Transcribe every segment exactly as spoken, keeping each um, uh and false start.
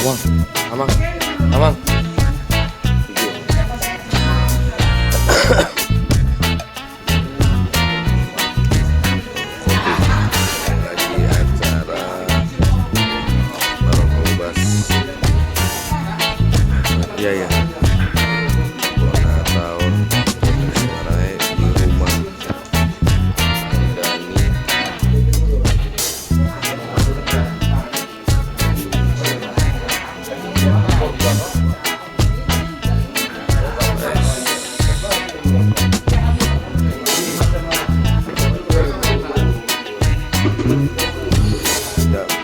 Amang, amang, amang. Lagi acara barong kobas. Iya, iya. Bona taon, acara di rumah. Dani.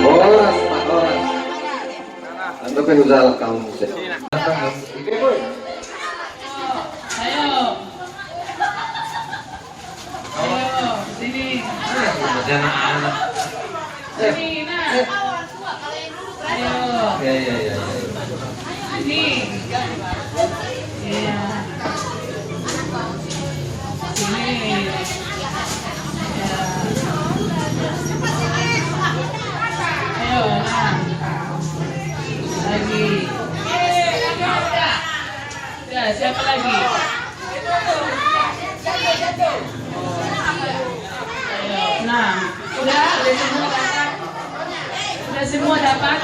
Horas, Pak, horas. Anda kan udah kamu. Ayo. Ayo, sini. Anak-anak. Sini, nak. Ayo. Iya, iya, iya, iya. Sini. Iya. Sini. Iya. Ayo, nah. Lagi. Ya, siapa lagi? Nah, udah, udah semua dapat? Udah semua dapat?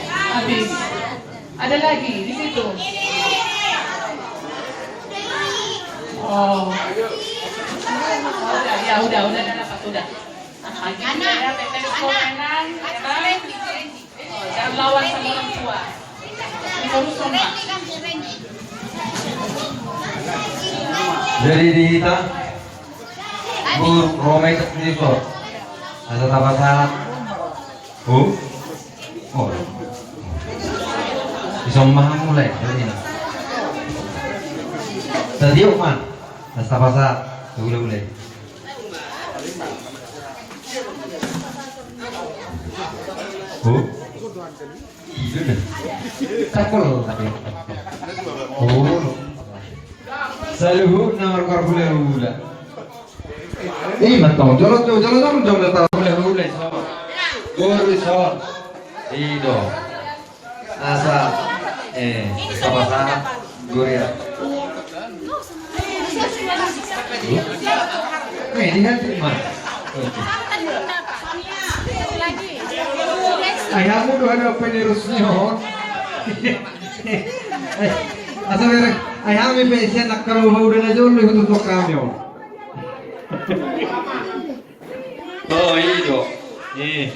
Habis. Ada lagi di situ? Oh. Udah, ya, udah, udah, udah dapat, udah. Nah, gitu ya, Teteh, Teteh, Teteh. Jangan lawan sama orang tua. Ini baru semua. Jadi di hita, Bu Romaik Nisor. Asa tapasahat. Bu? Oh. Isomba mulai, jadi. Tadi, Uman. Asa tapasahat. Ule-ule. Bu? Takol. Oh. Saluhutna marhulahula. Eh, mantong. Jolo, jolo, jolo, jolo, jolo, jolo. Hulahula, ison. Boru, ison. I do. Asa, eh, sama-sama. Guria. Eh, di hati, Mas. Oke. Ai, hamu do ada penerusnya, oh. Eh, asa bere, ai, hami pe sian angka na uda na jolo, itu tuh kami, oh. Oh, i do. Eh.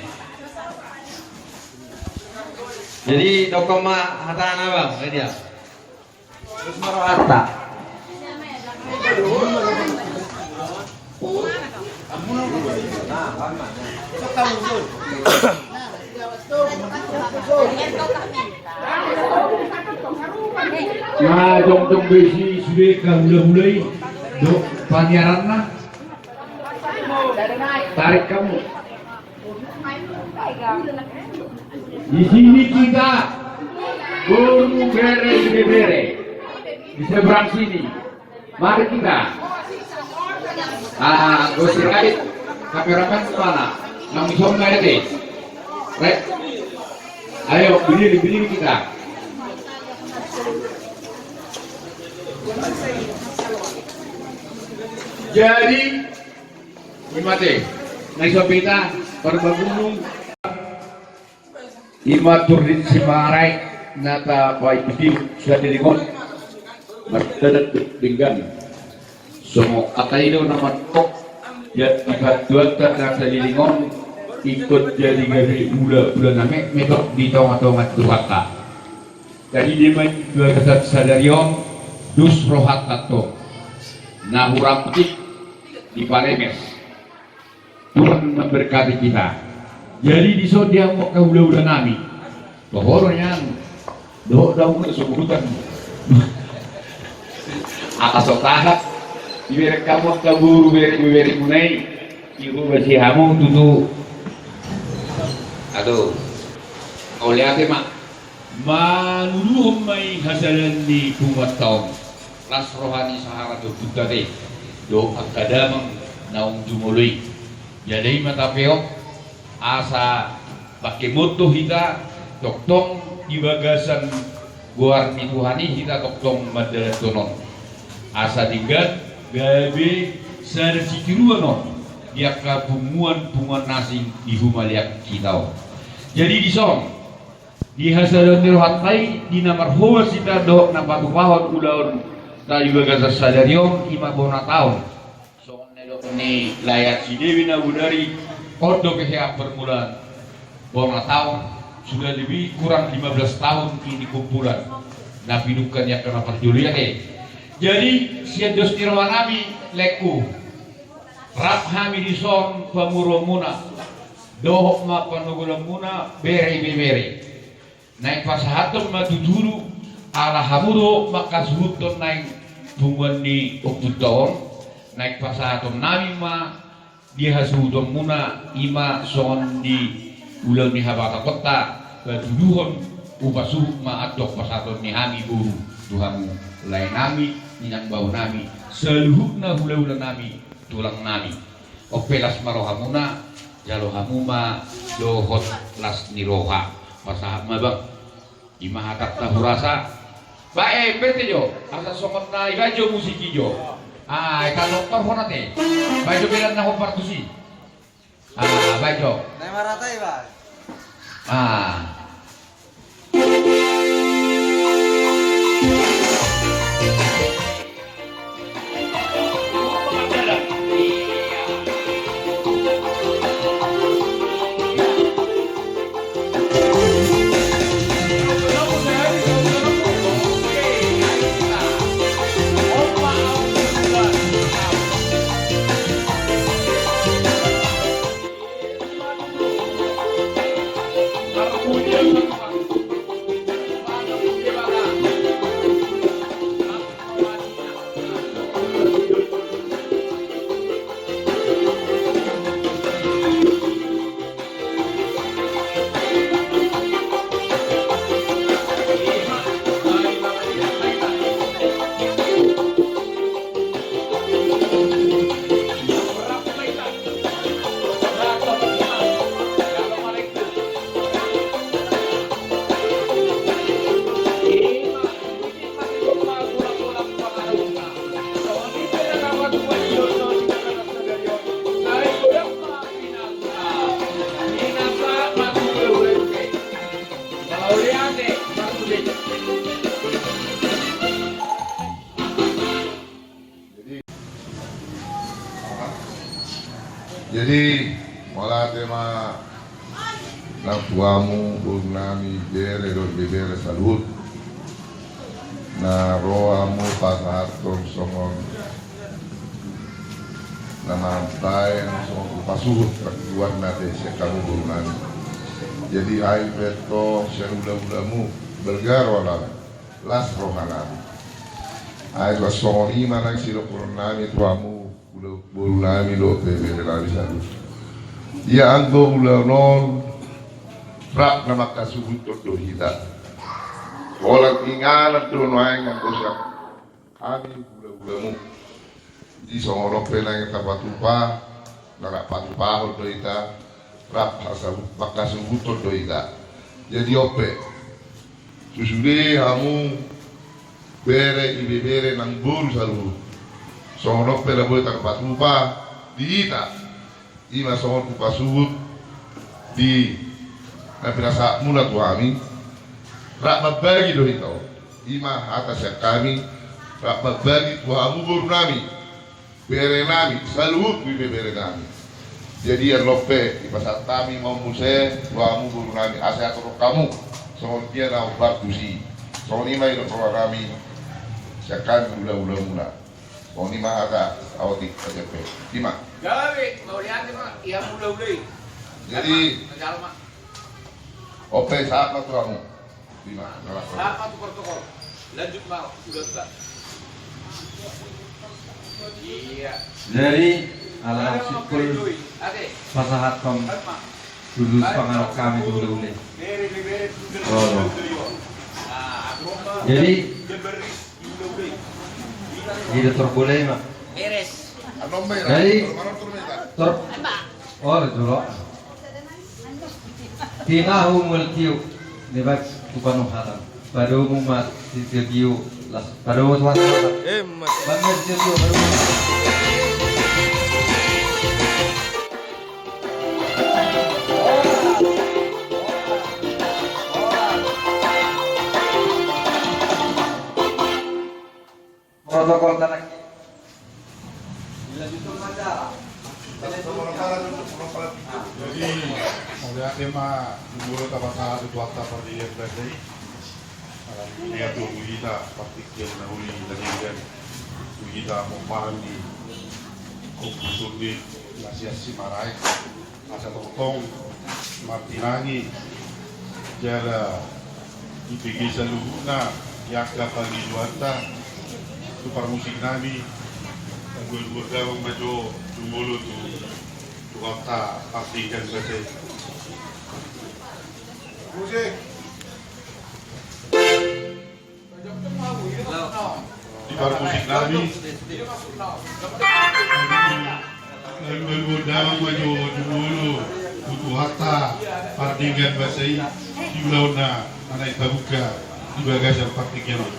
Jadi, dokon ma hatana, Bang, media. Terus ma rohanta. Na jongjong be i sude angka hulahula i, do paniaranna. Tarik hamu. Di sini kita, boru, bere, ibebere. Di seberang sini. Mari kita. Ah, gosip kait. Kameramen kemana? Nang di sana, ya, deh. Rek. Ayo, berdiri, berdiri kita. Jadi, i ma te, na i so pita, parbangunan. I ma Turdin Simaraek, na tapaihut-ihut sadari on. Mardalan denggan. Songon hata i do na mandok, ia di bantuanta na saleleng on, ingkon jadi gabe hulahula na metmet di tonga-tonga ni Tuhanta. Jadi di ma i di bagasan sadari on, dos rohanta tong. Na hurang petik, dipalemes. Tuhan memberkati kita. Jadi di son di hamu angka hulahula nami. Toho do nian. Dohot do hamu na so burutan. Asa so tahan. Iberek hamu angka boru, bere, bere muna i. Ibu basi hamu tutu. Aduh. Mauliate ma. Manuluhon ma i hasadaon ni punguanta on. Las roha ni sahala ni ompunta te dohot angka damang naung jumolo i. Jala i ma tapeop asa pangkemonta hita tongtong di bagasan goar ni Tuhan i hita tongtong mandalanhon on. Asa denggan gabe sada sitiruon on di angka punguan-punguan na asing di humaliang hita on. Jadi di son di hasadaon ni rohanta i, di na marhobas hita dohot na patupahon ulaonta di bagasan sadari on, i ma bona taon. Songon na nidok ni Lae Arsi Dewi na bodari, on dope hea permulaan bona taon, sudah lebih kurang lima belas tahun ini kumpulan. Na pinungka ni angka na parjolo i ate. Jadi sian dos ni roha nami, laengku, rap hami di son pamoruonmuna dohot ma panogolanmuna bere ibebere. Naeng pasahaton ma tutu, ala hamu do mangkasuhuthon naeng punguan ni ompunta on. Naeng pasahaton nami ma di hasuhutonmuna, i ma songon di ulaon ni habatahonta, patuduhon, upa suhut ma antong pasahaton ni hami boru tu hamu, lae nami, inang bao nami, saluhutna hulahula nami, tulang nami. On pe las ma rohamuna, jalo hamu ma dohot las ni roha. Pasahat ma, Bang. I ma hatanta hurasa. Ba, eh, pete jo. Asa songon na ibaen jo musik i jo. Ah, ikan doktor hona te. Baen jo belan na hombar tusi. Ah, baen jo. Nai marata i, Bang. Ah. Jadi, mauliate ma nang tu hamu boru nami, bere dohot ibebere saluhut. Na ro hamu pasahathon songon na mambaen songon upa suhut parguruan na te sian hamu boru nami. Jadi, ai peto sian ulaulamu bergaro alam las roha nami. Ai songon i ma nang sidohonon nami tu hamu boru nami dohot ibebere nami saluhut. Ia anggo ulaon on rap na mangkasuhuthon do hita. Holan inganan do nuaeng anggo sian hami ulaulamu. Di songon on pe nang tarpatupa na rap patupahon do hita. Rap mangkasuhuthon do hita. Jadi on pe susude hamu bere ibebere nang boru saluhut. Songon on pe na boi tarpatupa di hita. Ima songon upa suhut di na pinasahatmuna tu hami. Rap mambagi do hita on. Ima hata sian hami. Rap mambagi tu hamu boru nami, bere nami saluhut, ibebere nami. Jadi on pe dipasahat hami ma on muse tu hamu boru nami asa atur hamu songon dia na hombar tusi. Songon i ma didok roha nami sian hami ulaulamuna. Songon i ma hata aotik aja pe. Ima. Gabe mauliate ma ia mulaulai. Jadi on pe sahat ma tu hamu. Ima. Sahat ma tu protokol. Lanjut ma udah. Jadi ala na husipul pasahathon tudos pangarahon hami tu ulaula. Jadi ida torbolai ma. Jadi tor- Oh, dulu. Tinahu multiu. Nebak tu panuhatan. Padomu ma sitio las. Padomu tu hatan. Padomu sitio, padomu. Protokol tanah. Jadi mauliate ma jumolo tapasahat tu Tuhanta pardenggan basa i. Ia tu hita partingkian na uli tadenggan tu hita pomparan ni Ompu Sundit na sian Simaraek. Asa tongtong martinangi jala dipege saluhutna di angka pangidoanta tu parmusik nami. Dua-dua damang ma jo jumolo tu Tuhanta pardenggan basa i. Musik. Di parmusik nami. Lalu, lalu damang ma jo jumolo tu Tuhanta pardenggan basa i di ulaonna, naeng tabuka di bagasan partingkian on.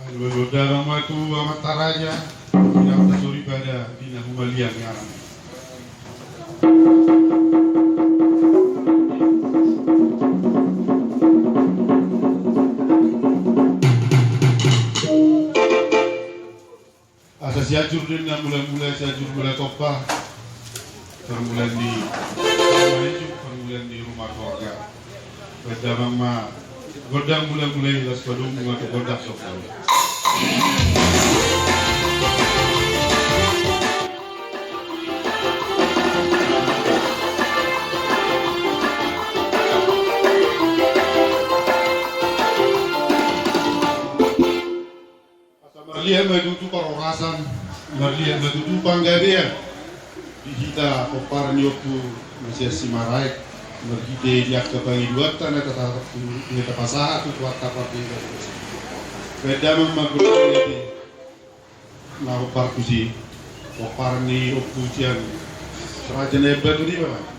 Aduh, aduh, damang ma tu amanta raja, di amanta soripada, di na humaliang ni anak. Asa Sianjur do ninna mulamula, Sianjur Mula Tompa. Parmulaan ni, parmulaan ni ruma keluarga. Baen damang ma gondang mulamula i, laos padomu ma tu gondang sombong. Asa marliat ma tutu parhorasan, marliat ma tutu panggabean di hita pomparan ni Ompu na sian Simaraek, marhite di angka pangidoanta na tata-, na tapasahat tu Tuhanta pardenggan. Baen damang ma gondang na hombar tusi, pomparan ni Ompu sian Raja Naeng Batu, di mana?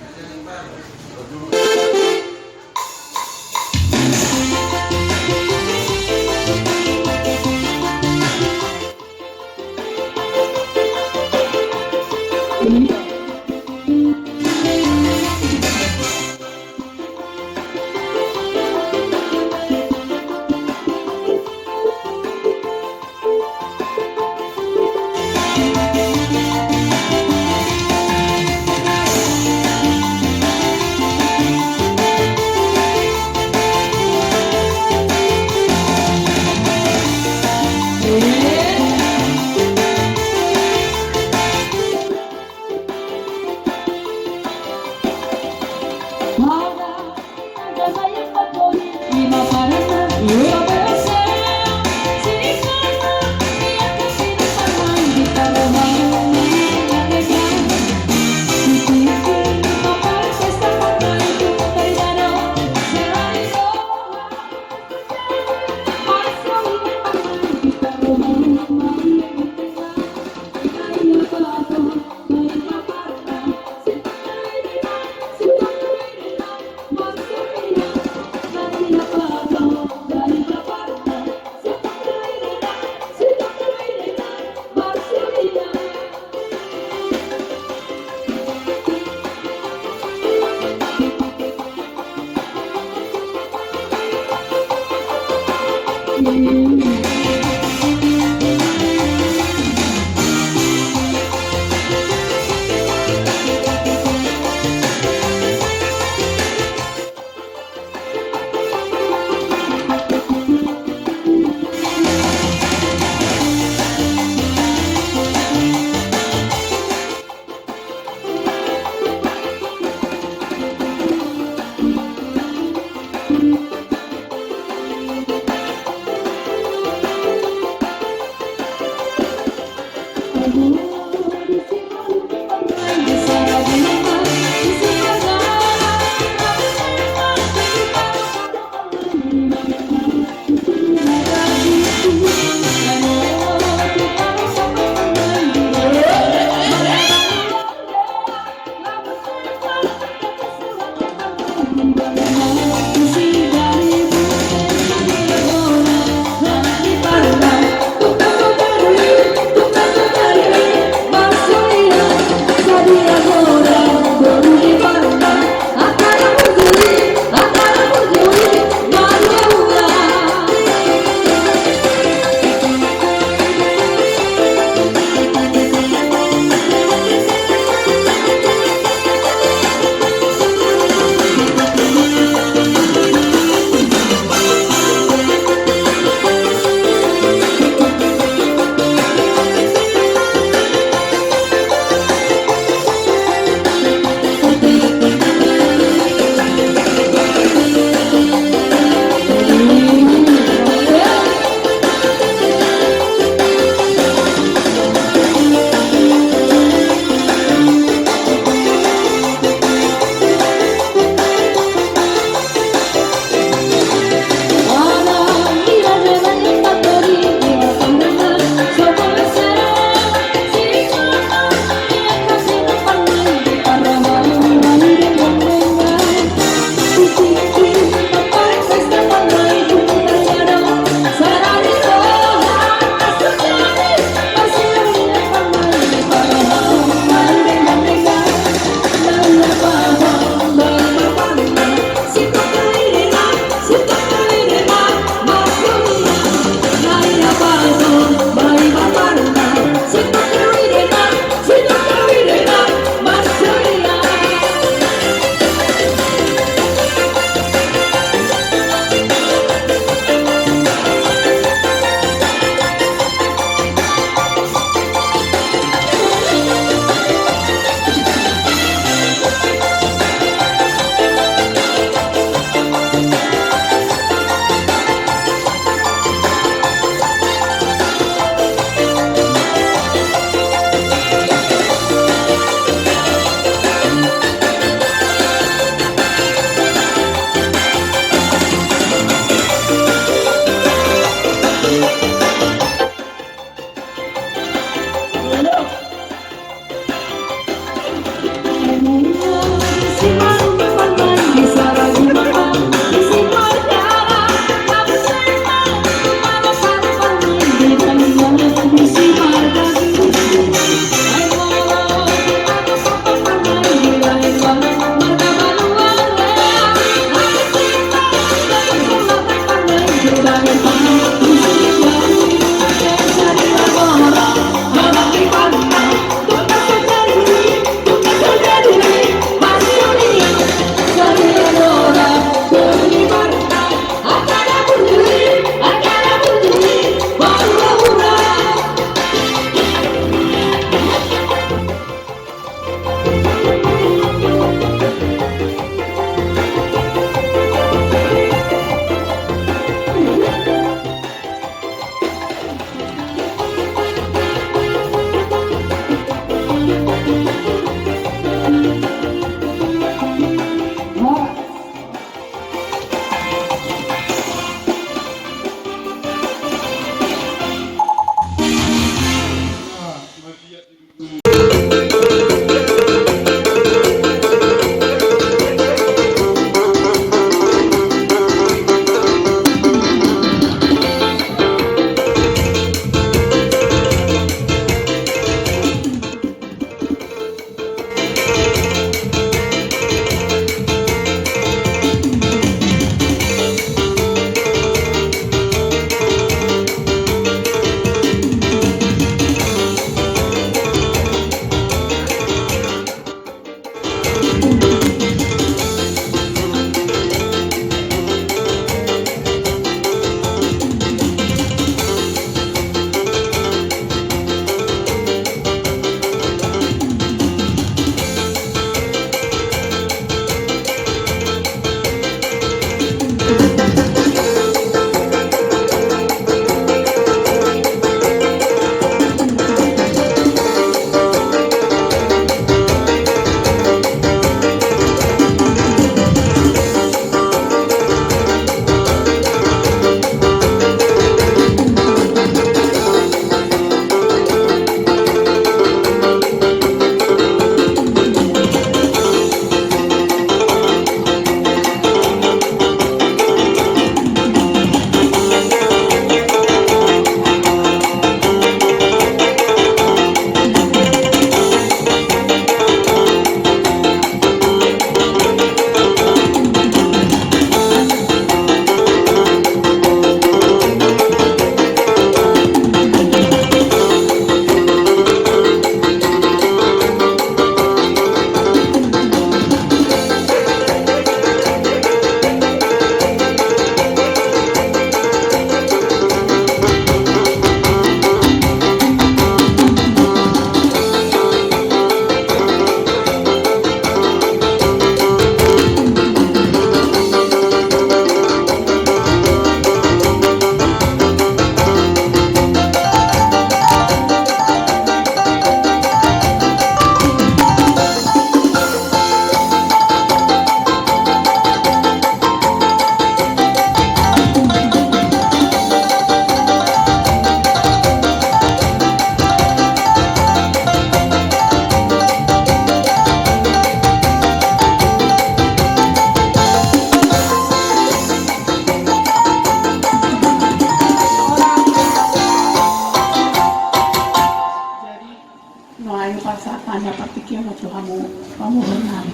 Dapat pikiran tu hamu, hamu benar.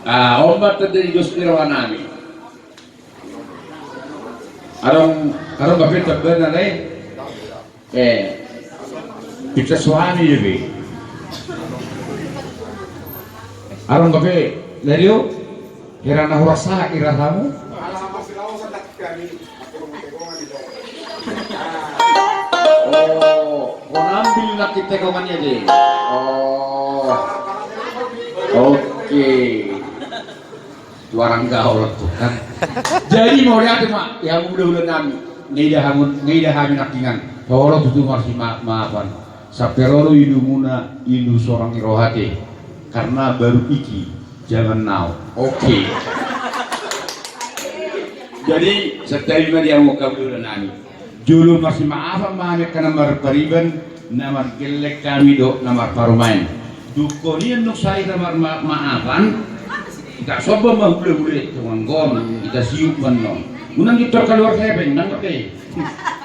Ah, omat tadi Gusti rohanami. Adong, adong bape tebana le. Eh, pizza suami jadi. Adong bape, Lerio. Hera na hurasa ira hamu. Oh, hona ambil nangkin tegongannya deh. Oh, oke. Tuarang gaol tu kan. Jadi mauliate ma, ya, hulahula nami. Naida hamu, naida hami nangkiningan. Tolo tutu marsimaafan. Sampe ro do indumuna, indu sorang ni rohate. Karena baru iki zaman now. Oke. Jadi santabi ma di hamu hulahula nami. Jolo marsimaafan ma hami angka na marpariban, na margelleng hami dohot na marparumaen. Dungkon i nunga sai marmaafan, ita somba ma hulahula i, tongon ita siuk ma annon. Unang ditor kaluar hepeng, unang dope.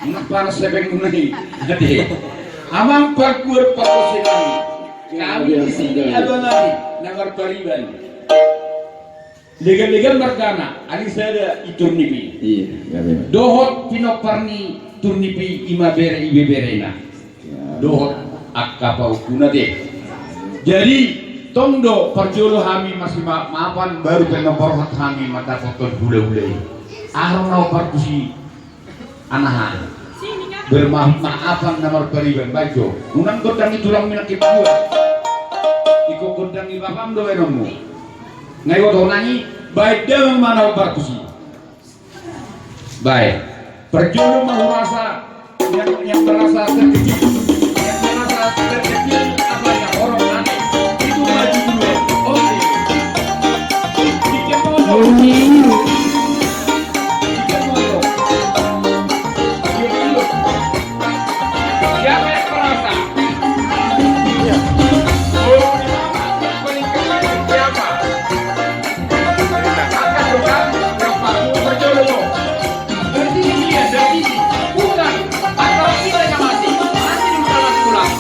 Unang panas hepengmuna i. Ate. Amang parguar pargonsi nami. Kami di sini abang nami na marpariban. Legan-legan margana, anak sada i Turnipi. Iya, gabe. Dohot pinompar ni Turnipi, ima bere ibeberena. Ya. Dohot angka pahompuna te. Jadi tong do parjolo hami marsimaafan, baru pe na borhat hami mandapothon hulahula i. Aha na hombar tusi. Anahan. Bermaaf-maafan na marpariban, baik jo. Unang gondang i tulangmi nangkin dua. Ingkon gondang i bapam do baenonmu. Nga iboto nang i, baen damang ma na hombar tusi. Baen. Parjolo ma hurasa, yang, yang merasa terkecil. Yang merasa terkecil, apa ya, orang aneh. Itu maju duluan. Oke. Dikit dulu. Siapa yang merasa? Oh, yang paling kecil siapa? Angkat tangan, yang paling kecil dulu. Dari sini dia, dari sini. Bukan. Antara kita yang masih, masih di dalam tulang.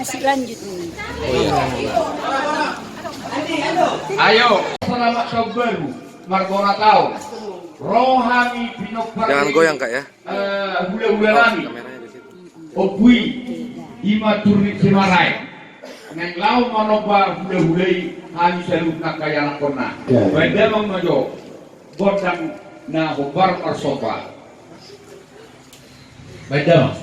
Masih lanjut ini. Ayo, selamat tahun baru, margona taon. Ro hami pinompar. Jangan goyang, Kak, ya. Eh, hulahula nami. Kameranya di situ. Ompu i, i ma Turnik Simarae. Naeng laho manomba hulahula i, hami saluhutna angka ianakhonna. Ya. Baen damang ma jo gondang na hombar marsomba. Baen damang.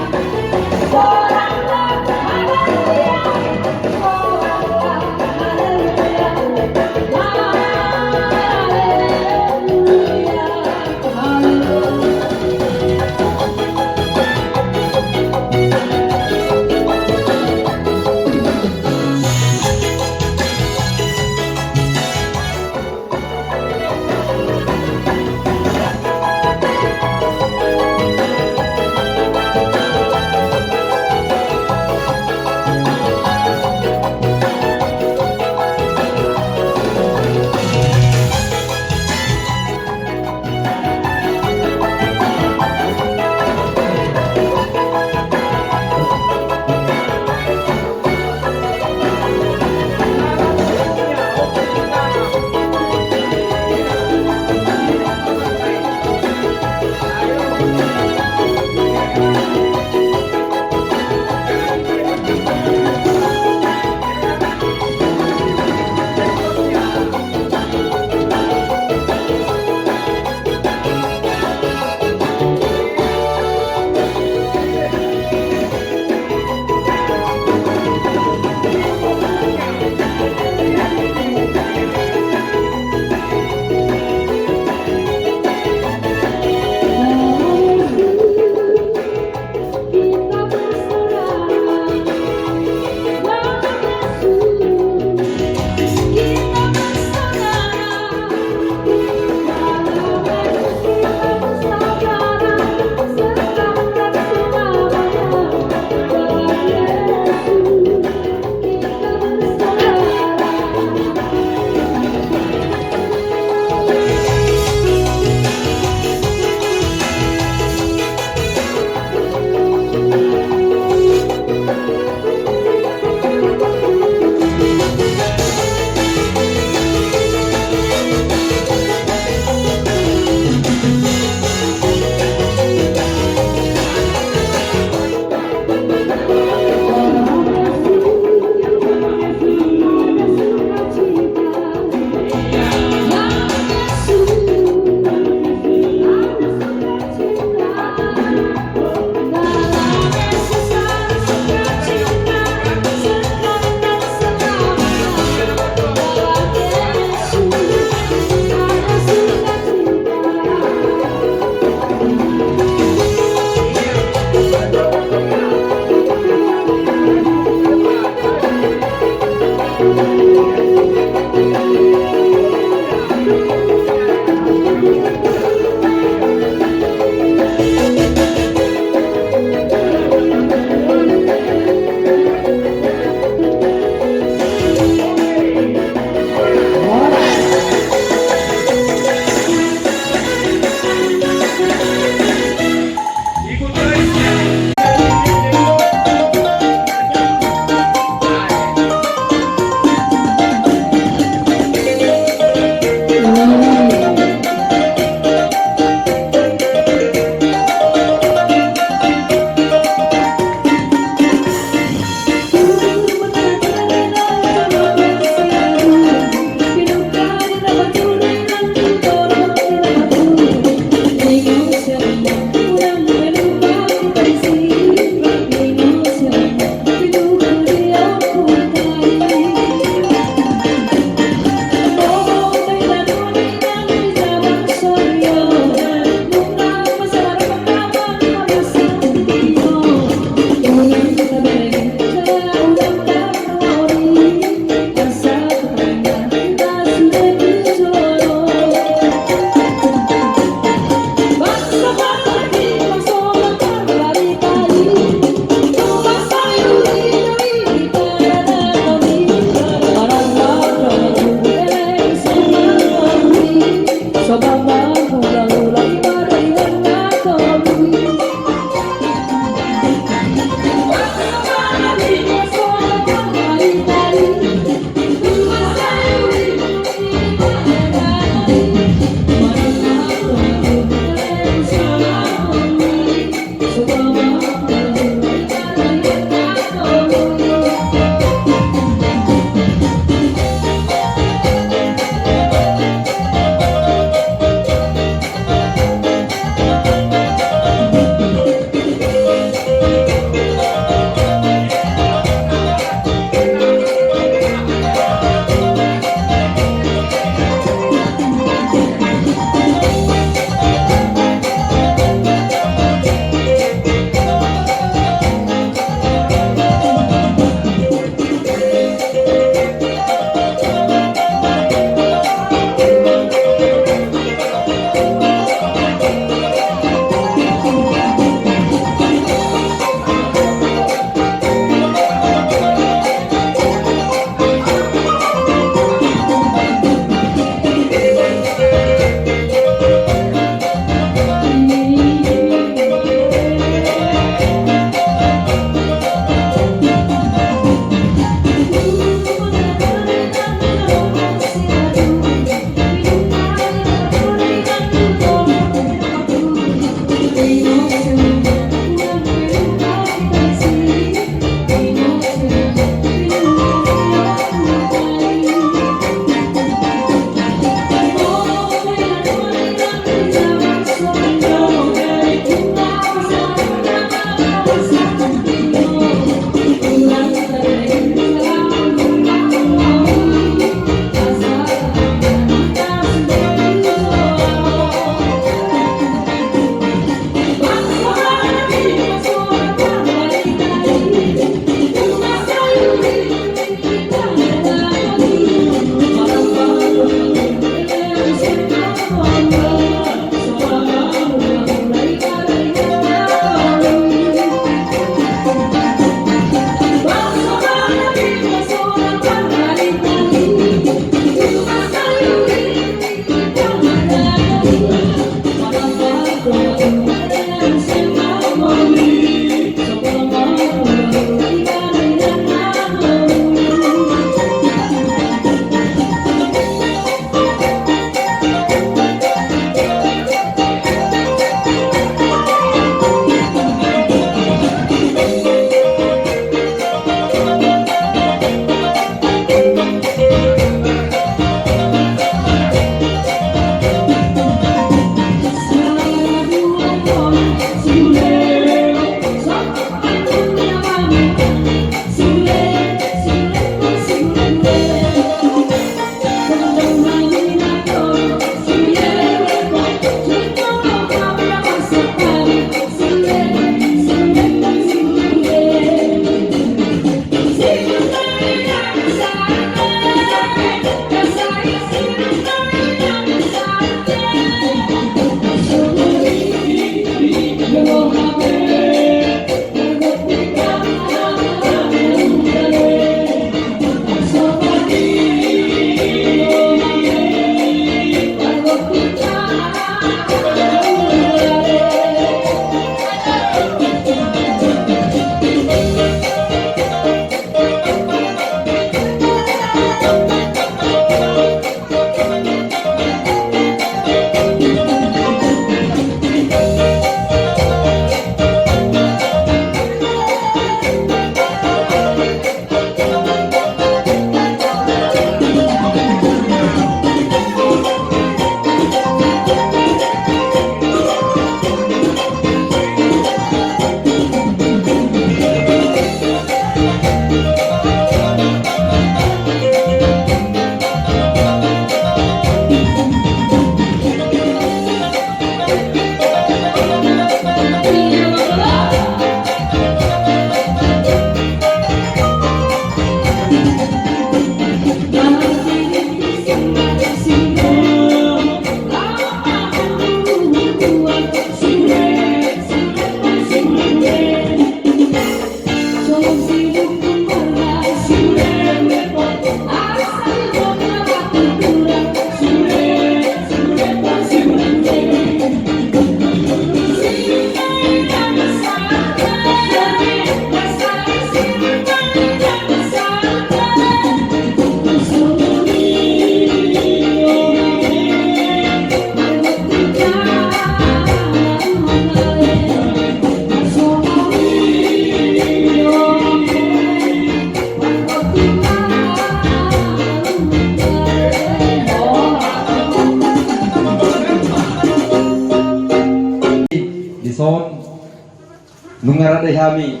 Mangaradei hami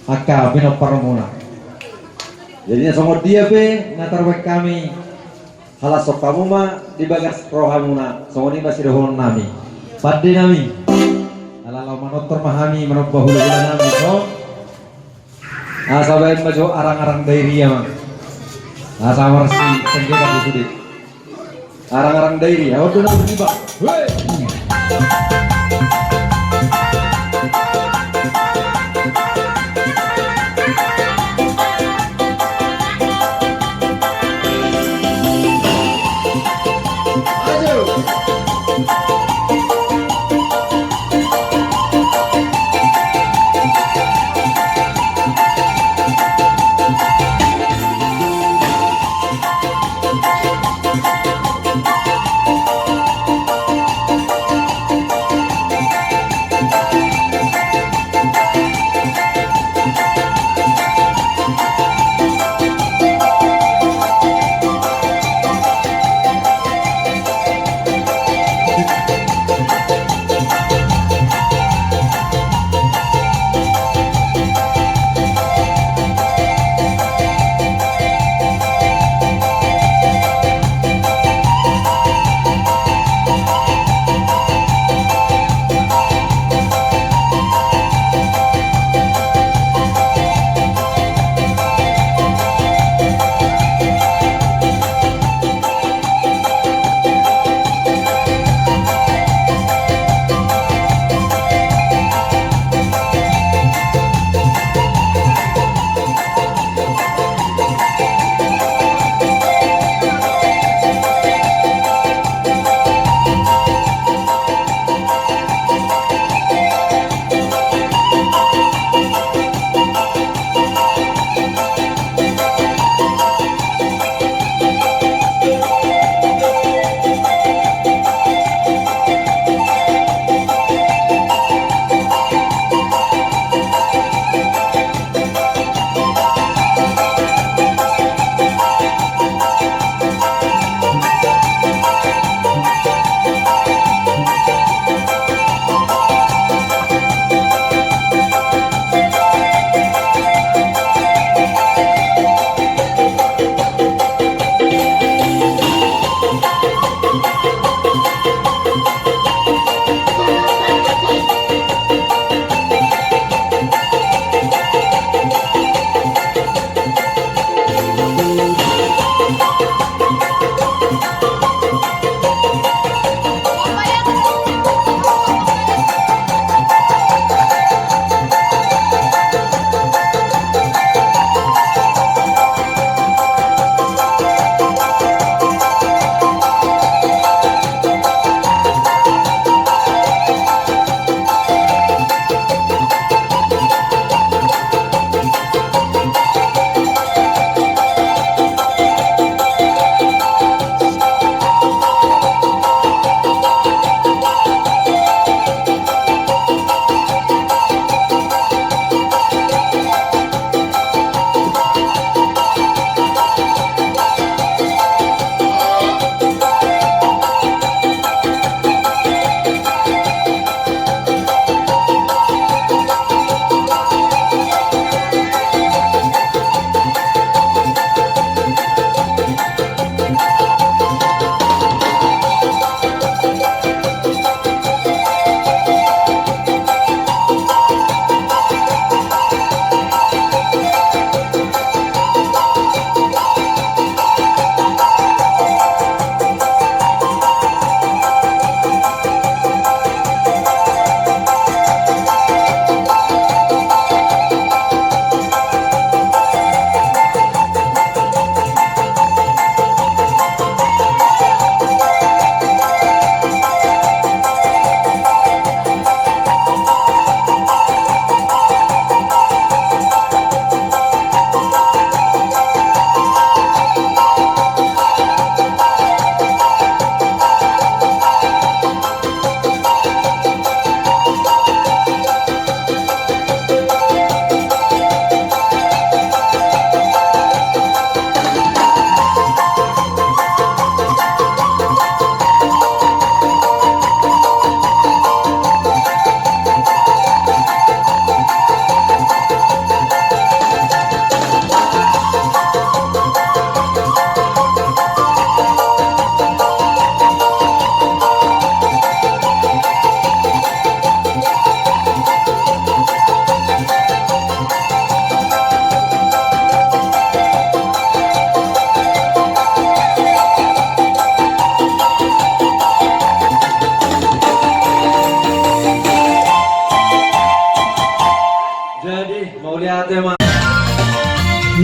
angka pinomparmuna. Jadi na songon dia pe na tarbaen hami, halashon hamu ma di bagas rohamuna, songon i ma sidohonon nami. Pande nami, ala laho manortor ma hami manomba hulahula nami, so. Asa baen ma jo arang-arang Dairia ma. Asa marsitenggetan do sude. Arang-arang Dairia, on do na berubah. Hei!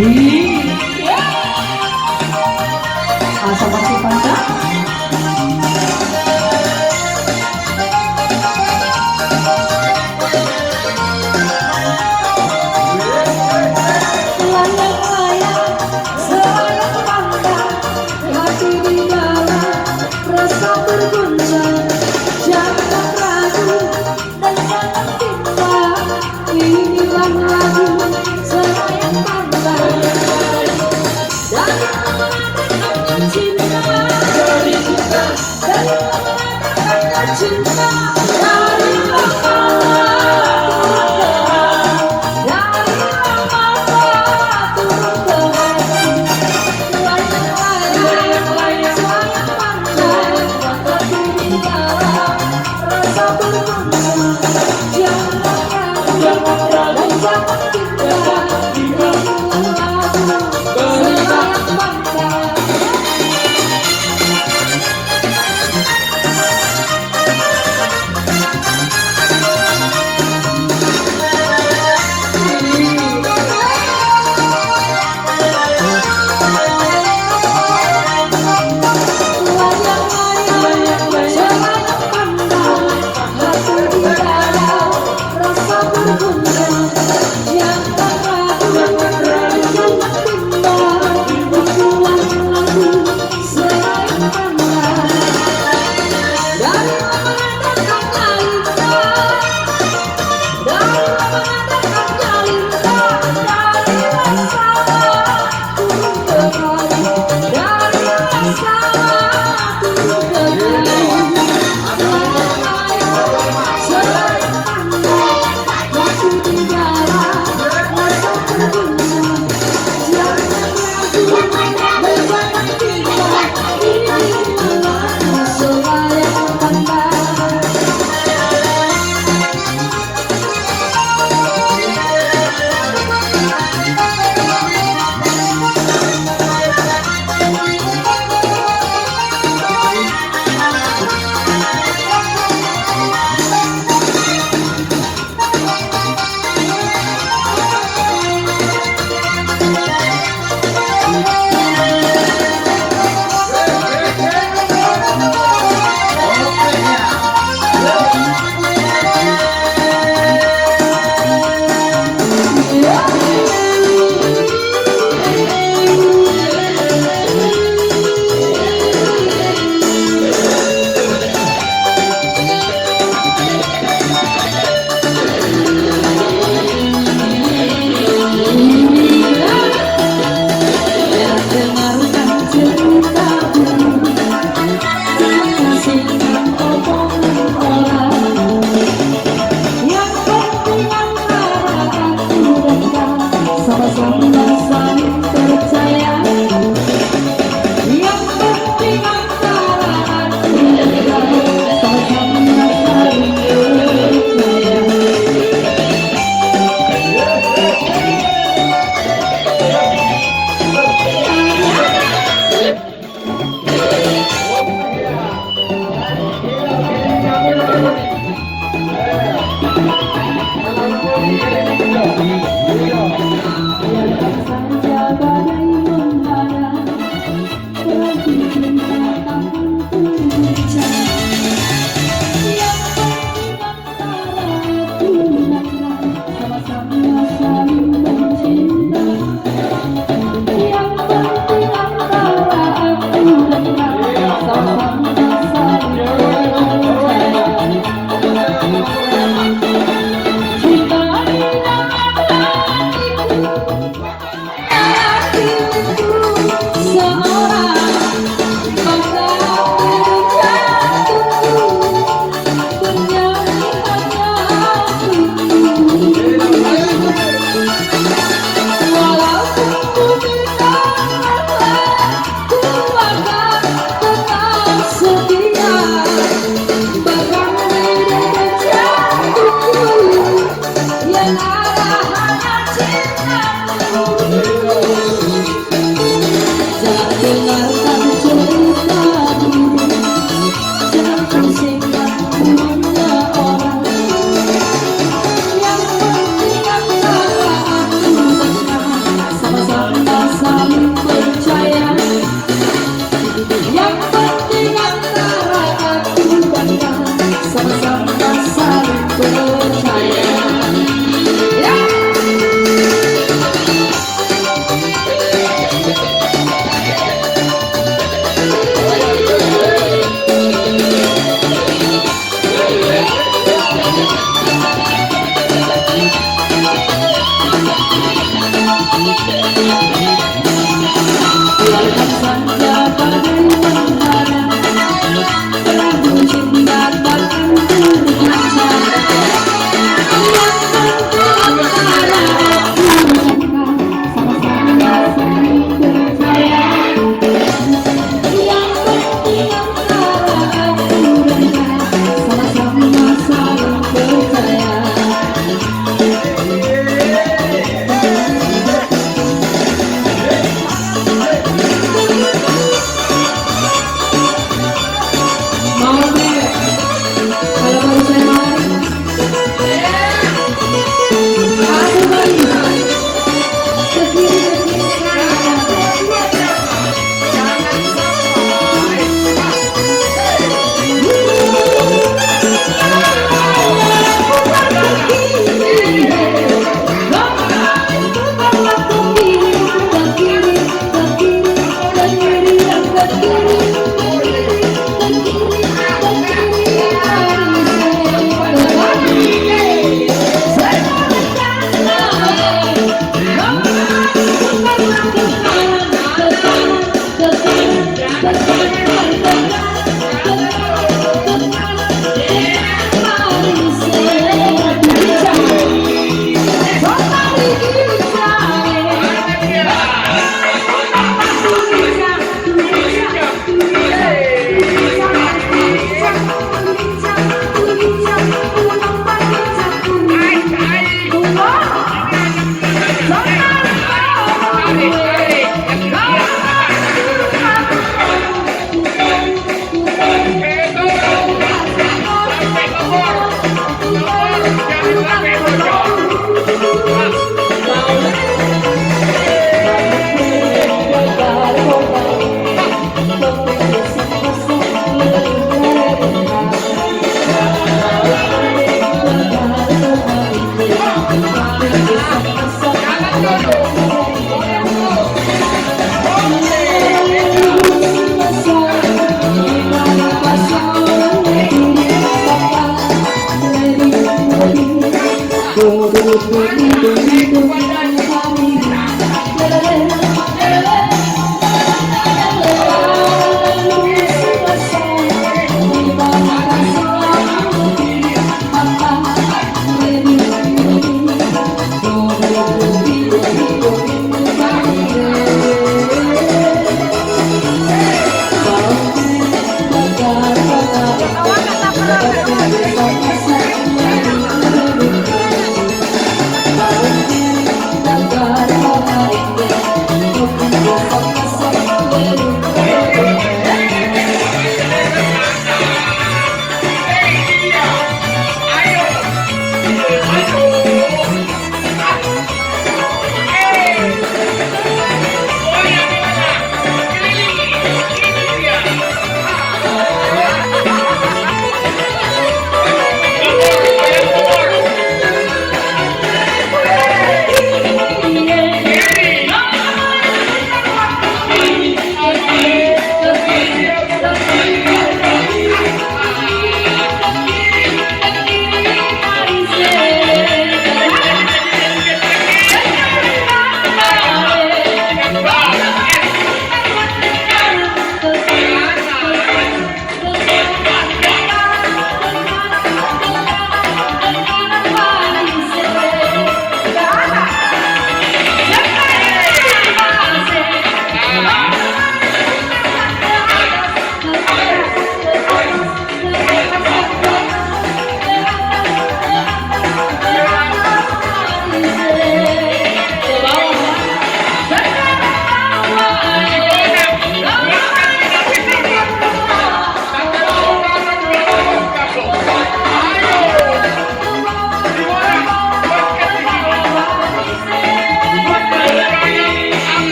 Ih. Asa pasti pantang. Layang-layang, selayang pandang, hati di dalam rasa terguncang. Jangan ragu dan jangan bimbang, inilah lagu selayang pandang. Dari awal ada kata cinta.